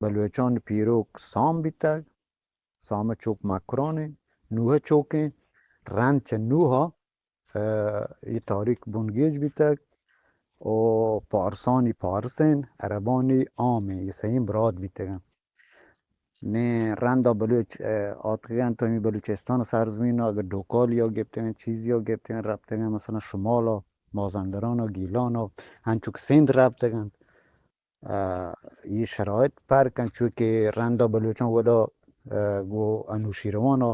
بلوچانی پیروک سام بیتگ، سام چوک مکران انت، نوح چوک انت، رند چہ نوح ءَ، اے تاریخ بنگیج بیتگ و پارسانی پارس انت، عربانی عام انت، اے سئیں برات بیتگ انت۔ نی رندا بلوچ، اه، آتکگ انت ہمے بلوچستان سرزمین ءَ، اگہ ڈوکالی ءَ گپتگ انت، چیزی ءَ گپتگ انت، رپتگ انت، مثلاً شمال ءَ، مازندران ءَ، گیلان ءَ، انچو کہ سندھ رپتگ انت۔ اه، اے شرائط فرق انت، چو کہ رندا بلوچاں ودا، اه، گوں انوشیروان ءَ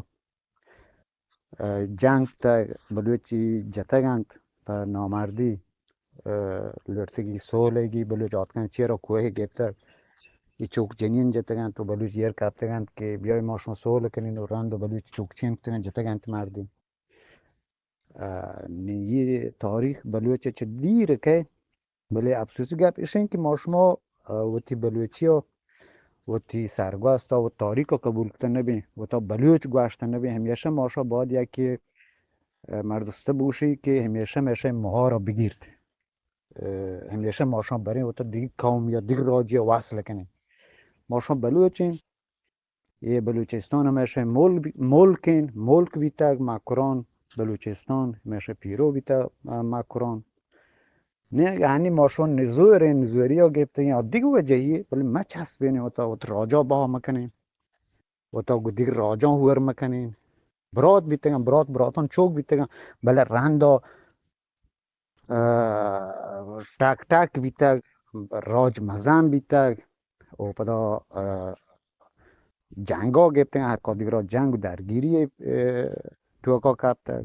اه، جنگ کتگ، بلوچی جتگ انت پہ نامردی، اه، لڑتگی سولگی بلوچ آتکن چیرا کوہ گپتگ، اے چوک جنین جتگ انت و بلوچ ایر کپتگ انت کہ بیائے ما شما سول کنین و رند و بلوچ چوک چین کتگ انت، جتگ انت مردی۔ اه، نی اے تاریخ بلوچ چہ دیر کہ بلے افسوسی گپ اش انت کہ ما شما، اه، وتی بلوچی ءَ وتی سرگوست ءَ وتی تاریخ ءَ قبول کتہ نہ بیں، وتا بلوچ گوشتہ نہ بیں، ہمیشہ ما شما باید یکے، اه، مردستہ بوشی کہ ہمیشہ ہمیشہ مہار ءَ بگیرت۔ اه، ہمیشہ ما شما بریں وتا دگہ قوم یا دگہ راجی ءَ وصل کنیں۔ ما شما بلوچ ایں، اے بلوچستان ہمیشہ مل-، ملک انت، ملک بیتگ، مکران، بلوچستان ہمیشہ پیرو بیتگ، اه، مکران۔ نی اگہ ہنی ما شما نزور ایں، نزوری ءَ گپتگ ایں، آ دگہ وجہی، بلے ما چسبینیں وتا، وت راجا بہا مکنیں، وتا گوں دگہ راجاں ہور مکنیں۔ برات بیتگاں، برات براتاں چوک بیتگاں، بلے رندا اه، ٹک ٹک بیتگ، راج مزن بیتگ و پدا، اه، جنگا گپتگ، ہر کدی را جنگ و درگیری، اه، توکا کپتگ۔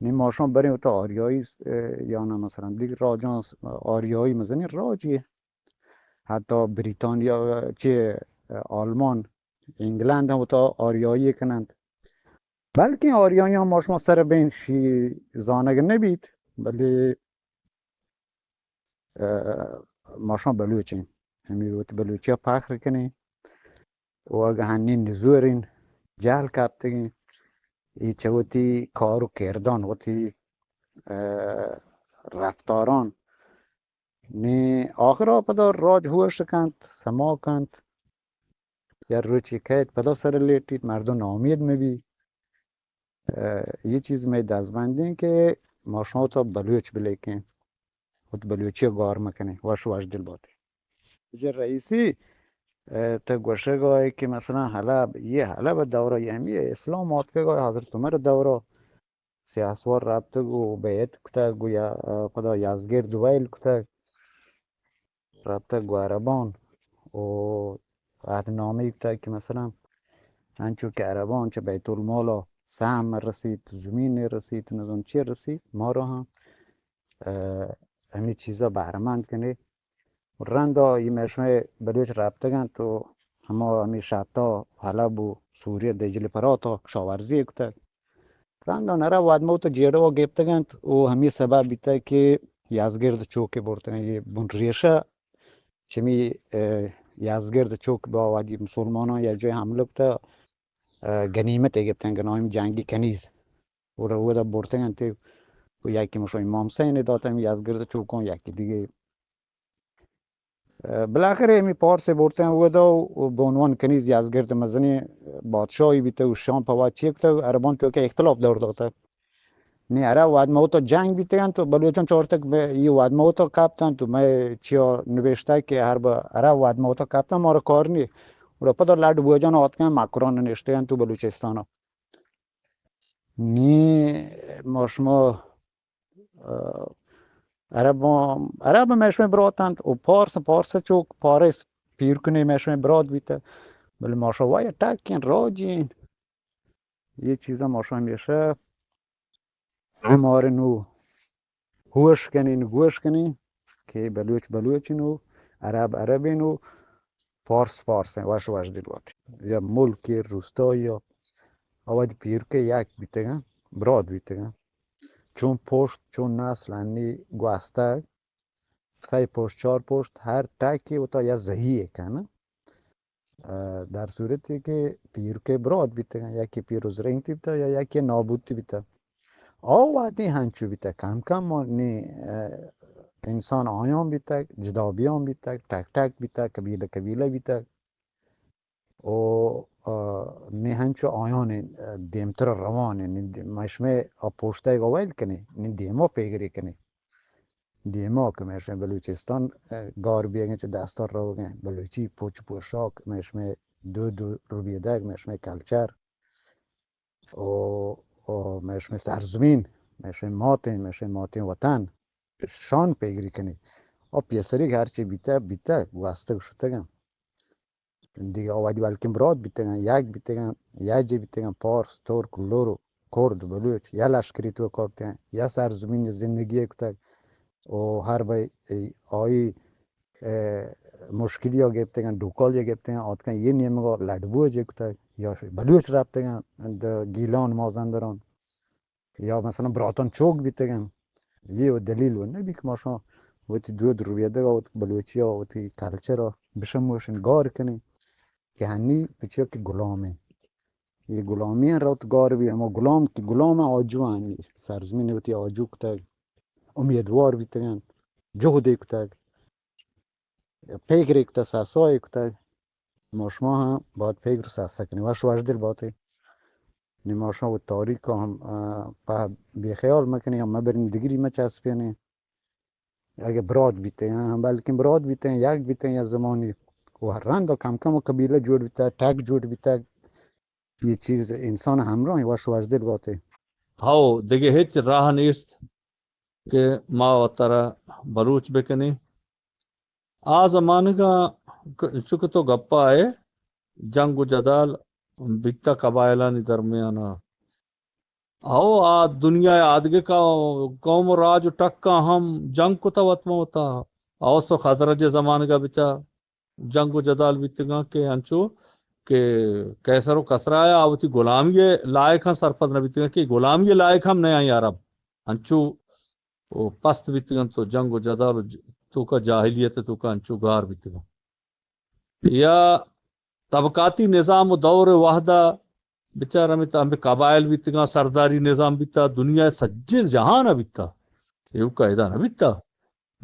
نی ما شما بریں وتا آریایی، اه، یا نہ مثلاً دگہ راجاں س-، آریایی مزنیں راجی، حتی بریتانیا، چہ، اه، آلمان، انگلند ہم وتا آریایی کننت۔ بلکیں آریاییاں ما شما سر بین شی زانگ نہ بیت، بلے، اه، ما شما بلوچ ایں، ہمے وتی بلوچی ءَ فخر کنیں و اگہ ہنی نزوریں جہل کپتگیں، اے چہ وتی کار و کردان، وتی، اه، رفتاران نی آخرا پدا راج ہوش کنت، سما کنت، یا روچی کیت، پدا سر لیٹیت، مردم ناامید مبی۔ اه، اے چیز مئے دزبندیں کہ ما شما وتا بلوچ بلیکیں، وت بلوچی گار مکنیں، وش وش دل باتے۔ جی رئیسی، اه، تو گوشگ آئے کہ مثلاً حلب، اے حلب دورہ، اے ہمے اسلام آتکگ آئے، حضرت عمر دورہ، سیاہ سوار رپتگ و بیعت کتگ و یا، پدا یزگرد ویل کتگ، رپتگ گوں عربان و عہد نامہ کتگ کہ مثلاً انچو کہ عربان چہ بیت المال ءَ سہم رسیت، زمین رسیت، نزان چی رسیت، مارا ہم، اه، ہمے چیزا بہرمند کنیں۔ رندا اے مئے شمئے بلوچ رپتگ انت و ہما ہمے شتا حلب و سوریہ دجلہ پراتا کشاورزی کتگ۔ رندا نرا واد ما وتا جیڑہ و گپتگ انت و ہمے سبب بیتگ کہ یزگرد چوکے برتگ انت۔ اے بن ریشہ چمی، اه، یزگرد چوک با وادی مسلمانان یک جای حملہ کتگ، اه، گنیمت گپتگ، گنایم جنگی کنیز۔ و اودا برتگ انت و یکی مشو امام حسین داتگ ہمے یزگرد چوکاں، یکی دیگہ اه، بالاخره ہمے پارس ءَ برتگ اودا و بہ عنوان کنیز یزگرد مزنیں بادشاہی بیتگ و شام پہ وت چی کتگ، عربان توکا اختلاف دور داتگ۔ نی عرب واد ما وتا جنگ بیتگ انت و بلوچاں چارتگ، اے واد ما وتا کپت انت و مئے چیا نبشتگ کہ ہر بہ عرب واد ما وتا کپت انت، مارا کار نی۔ گڑا پدا لڈ بوجان آتکن مکران نشتگ انت و بلوچستان۔ نی ما شما اه، عرب، عرب مئے شمئے برات انت و پارس، پارس چوک، پارس پیرکنے مئے شمئے برات بیتہ، بلے ما شما وای ٹکیں راجی انت۔ اے چیزاں ما شما ہمیشہ ہمارن و ہوش کنین، گوش کنین کہ بلوچ بلوچ انت و عرب عرب انت و فارس فارس انت، وش وش دل وت۔ یا ملک روستائی یا آ وہدی پیرکے یک بیتگاں، برات بیتگاں۔ چون پشت، چون نسل ہنی گوستگ، سئے پشت، چار پشت، ہر ٹکے وتا یا زہی کنن۔ اه، در صورتی کہ پیرکے برات بیتگاں، یکی پیروز رنگتی بیتگ یا یکی نابودی بیتگ۔ آ وہدی ہنچو بیتگ، کم کم ما نی، اه، انسان آیان بیتگ، جدا بیان بیتگ، ٹک ٹک بیتگ، قبیلہ قبیلہ بیتگ۔ و، آ، نی ہنچو آیان، آ، دیمتر روان، نی دی-، ما شمئے آ پوشتگ ویل کنی، نی دیما پیگری کنی۔ دیما کہ ما شمئے بلوچستان، آ، گار بیگیں چہ دستان روگیں، بلوچی پوچ پوشاک، ما شمئے دود و ربیدگ، ما شمئے کلچر، و، و ما شمئے سرزمین، ما شمئے ماتیں، ما شمئے ماتیں وطن، شان پیگری کنی۔ و پیسری کہ ہرچی بیتگ، بیتگ، گوستگ شتگاں۔ دیگہ آ وہدی بلکیں برات بیتگاں، یک بیتگاں، یک جے بیتگاں، پارس، ترک، لر، کرد، بلوچ، یا لشکری توکا بیتگاں، یا سرزمین زندگی کتگ، و ہر بہ آئی، اے، مشکلی ءَ گپتگاں، ڈوکالی ءَ گپتگاں، آتکاں یہ نیمگا لڈبو جے کتگ، یا بلوچ رپتگاں، د-، گیلان، مازندران۔ یا مثلاً براتان چوک بیتگن۔ یہ و دلیل و نبی کہ ما شما وتی دود رویدگ و بلوچی و وتی کلچر و بشموشن گار کنی کہ ہنی پچیا کہ غلامیں۔ یہ غلامی ہیں روت گار بھی، ہما غلام کہ غلام آجو ہنی سرزمین وتی آجو کتگ، امیدوار بیتگن، جہد کتگ۔ پیگرے کتگ، سسائے کتگ، ما شما ہم باید پیگر سسا کنیں۔ وش وشدل باتے۔ نی ما شما و تاریخ ہم، آ، پہ بے خیال مکنیں، ہم مبریں دگری مچسپینیں۔ اگہ برات بیتیں، ہاں، بلکن برات بیتیں، یک بیتیں یا زمانی و ہر رند کم کم و قبیلہ جوڑ بیتگ، ٹک جوڑ بیتگ۔ یہ چیز انسان ہمراہ وش وشدل باتے۔ ہو، دگہ ہچ راہ نیست کہ ما وترا بلوچ بکنیں۔ آ زمانگا ک-، چونکہ تو گپا ئے، جنگ و جدال بیتا قبائلانی درمیانا۔ او آ دنیا آدگہ قو-، قوم و راج و ٹکاں ہم جنگ کتا وت ماں وتا۔ اوس و خزرج زمانگا بچا جنگ و جدال بیتگاں کہ انچو کہ قیصر و کسرا آ وتی غلامی لائقاں سرپد نہ بیتگاں کہ غلامی لائق ہم نہ آئی عرب۔ انچو و پست بیتگنت و جنگ و جدال و ج-، توکا جاہلیت توکا انچو گار بیتگنت۔ یا طبقاتی نظام و دور وحدہ بچار ہمیں ت-، ہمیں قبائل بیتگاں، سرداری نظام بیتا، دنیا سجے جہان بیتا، ایوکا ادا نہ بیتا۔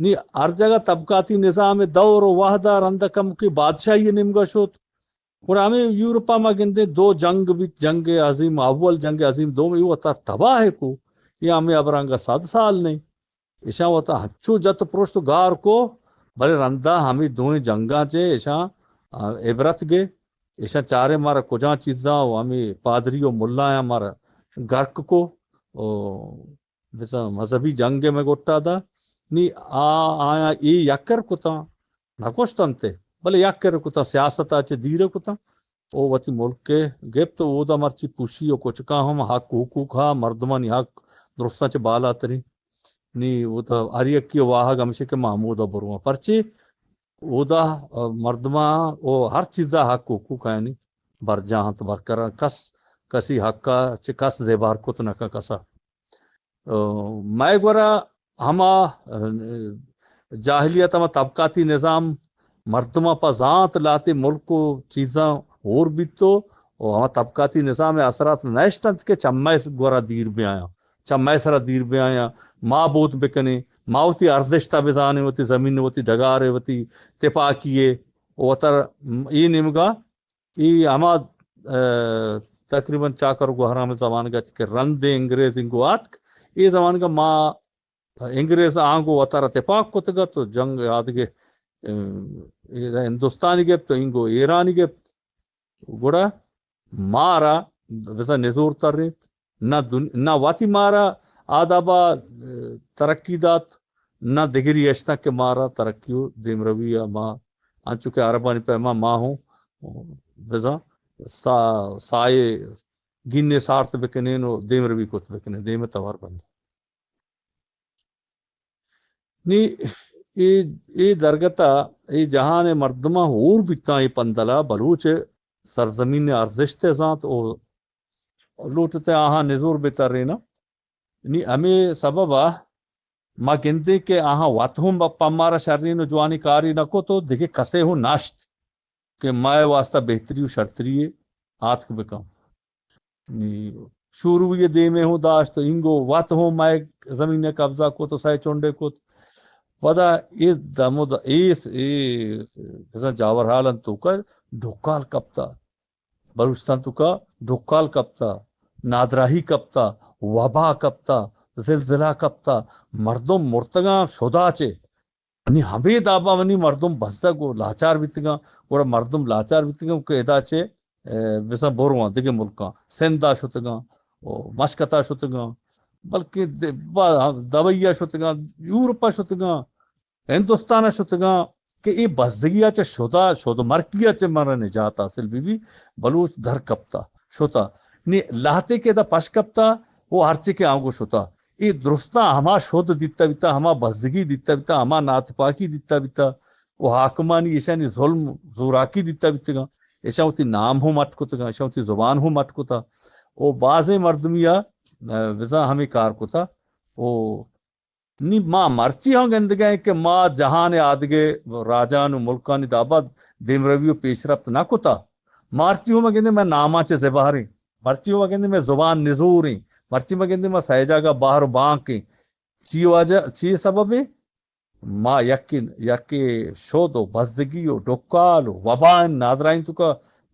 نی ہر جگہ طبقاتی نظام دور و وحدہ رند کم کہ بادشاہی نمگا شوت۔ گڑا ہمیں یورپا ما گندیں دو جنگ بیت، جنگ عظیم اول، جنگ عظیم دوم، یہ وتا تباہ کو، یہ ہمیں ابرانگا صد سال نہیں۔ ایشاں وتا ہنچو جت پروشت و گار کو، بلے رندا ہمیں دوئیں جنگاں چے ایشاں، آ، عبرت گے، ایشاں چارے مارا کجاں چیزاں و ہمیں پادری و ملایاں مارا گرک کو، و بزاں مذہبی جنگ میں گٹا دا، نی آ، آیاں اے یکر کتاں، نہ کشتنتے، بلے یکر کتاں، سیاست آ چے دیر کتاں۔ او وتی ملک ء گپت و اودا مرچی پوشی و کچکاں ہم حق حقوق ہا، مردمانی حق درستاں چہ بالاتریں۔ نی اودا ہر یکی واہگ ہمیشہ کہ ما ہمودا برواں۔ پرچے اودا، آ، مردماں و ہر چیزا حق حقوق آیانی برجاہ انت، برقرار۔ کس کسی حقا چہ کس زیبار کت نہ کن کسا۔ آ، مئے گورا ہما، آ، جاہلیت، ہما طبقاتی نظام مردماں پہ زانت لاتے ملک و چیزاں ہور بیت و، و ہما طبقاتی نظام اثرات نشتنت کہ چہ مئے گورا دیر بیایاں، چہ مئے سرا دیر بیایاں، ما بود بکنیں، ما وتی ارزشتا بزانیں، وتی زمین، وتی ڈگار، وتی تپاکی، وتر اے نیمگا اے ہما، آ، تقریباً چاکر و گوہرام زمانگ ء کہ رند انگریز انگو آتک، اے زمانگ ء ما انگریز آنگو وتارا تپاک کتگ ات و جنگ آدگہ، ام، اے ہندوستانی گپت و انگو ایرانی گپت۔ گڑا مارا بزاں نزور ترینت۔ نہ دن-، نہ وتی مارا آدابا، اه، ترقی دات، نہ دگری اشتاں کہ مارا ترقی و دیمروی ء ما انچو کہ عربانی پیما ما ہوں بزاں سا-، سائے گینے سارت بکنین و دیمروی کت بکنین، دیم توار بند۔ نی اے، اے درگت ء اے جہان ء مردماں ہور بیتاں اے پندل ء بلوچ ء سرزمین ء ارزشت ء زانت و لوٹت ء آہاں نزور بہ تریناں۔ نی ہمے سبب ء ما گندیں کہ آہاں وت ہم پہ مارا شرین و جوانیں کارے نہ کت و دگہ کسے ہم نشت کہ مئے واسطہ بہتری و شرتری آتک بکن۔ نی شوروی ء دیمے ہوں داشت، اینگو وت ہوں مئے زمین ء قبضہ کت و سئے چنڈے کت۔ پدا اے دمو د-، اے س-، اے بزاں جاورحال انت توکا ڈکال کپتا، بلوچستان توکا ڈکال کپتا، نادراہی کپتا، وبا کپتا، زلزلہ کپتا، مردم مرتگاں شدا چے۔ نی ہمے دابا منی مردم بزگ و لاچار بیتگاں، گڑا مردم لاچار بیتگاں کہ ادا چے، اے، بزاں برواں دگہ ملکاں، سندھا شتگاں، و مشکتا شتگاں، بلکہ د-، با-، دبئی ء شتگاں، یورپ ء شتگاں، ہندوستان ء شتگاں کہ اے بزگی ء چہ شدا، شد و مرگی ء چہ مارا نجات حاصل بی بی، بلوچ در کپتا، شتا۔ نی لہتے کہ ادا پش کپتا، و ہرچی کہ آنگو شتا۔ اے درستاں ہما شد دیتا بیتا، ہما بزگی دیتا بیتا، ہما ناتپاکی دیتا بیتا، و حاکمانی ایشانی ظلم، زوراکی دیتا بیتگاں۔ ایشاں وتی نام ہوں مٹ کتگاں، ایشاں وتی زبان ہوں مٹ کتا۔ و بازیں مردمی ء، ء، بزاں ہمے کار کتا۔ و نی ما مرچی ہم گندگا ایں کہ ما جہان ء آدگہ راجان و ملکانی دابا دیمروی و پیشرفت نہ کتا۔ مرچی ہم گندیں مئے ناماں چہ زبہریں۔ مرچی ہم گندیں مئے زبان نزوریں۔ مرچی ما گندیں ما سئے جاگہ بہر و بانکیں۔ چی واجہ، چی سببیں؟ ما یکے، یکے شد و بزگی و ڈکال و وبائیں نادراہیں توکا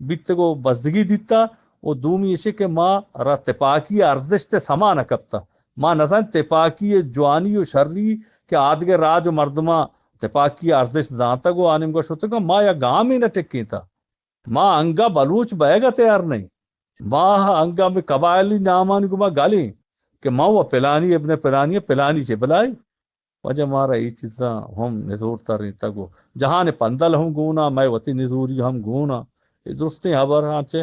بیتگ و بزگی دیتا و دومی ایشی کہ ما را تپاکی ارزشت سما نہ کپتا۔ ما نزان تپاکی جوانی و شری کہ آدگہ راج و مردماں تپاکی ارزشت زانتگ و آنیمگا شتگ، ما یک گامے نہ ٹکینتا۔ ما انگا بلوچ بئیگا تیار نئیں۔ ما انگا ہمے قبائلی نامانی گوما گلیں کہ ما و پلانی ابن پلانی پلانی چے بلائی۔ واجہ مارا اے چیزاں ہم نزور ترینتگ و جہان پندل ہم گونا، مئے وتی نزوری ہم گونا۔ اے درستیں ہبر آں چہ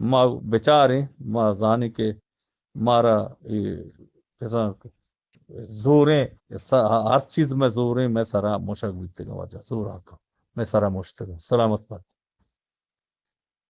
ما بچاریں، ما زانیں کہ مارا اے بزاں زوریں، س-، ہر چیز مئے زوریں، مئے سرا مشگ بیتگاں واجہ، زوراکاں مئے سرا مشتگاں۔ سلامت بات۔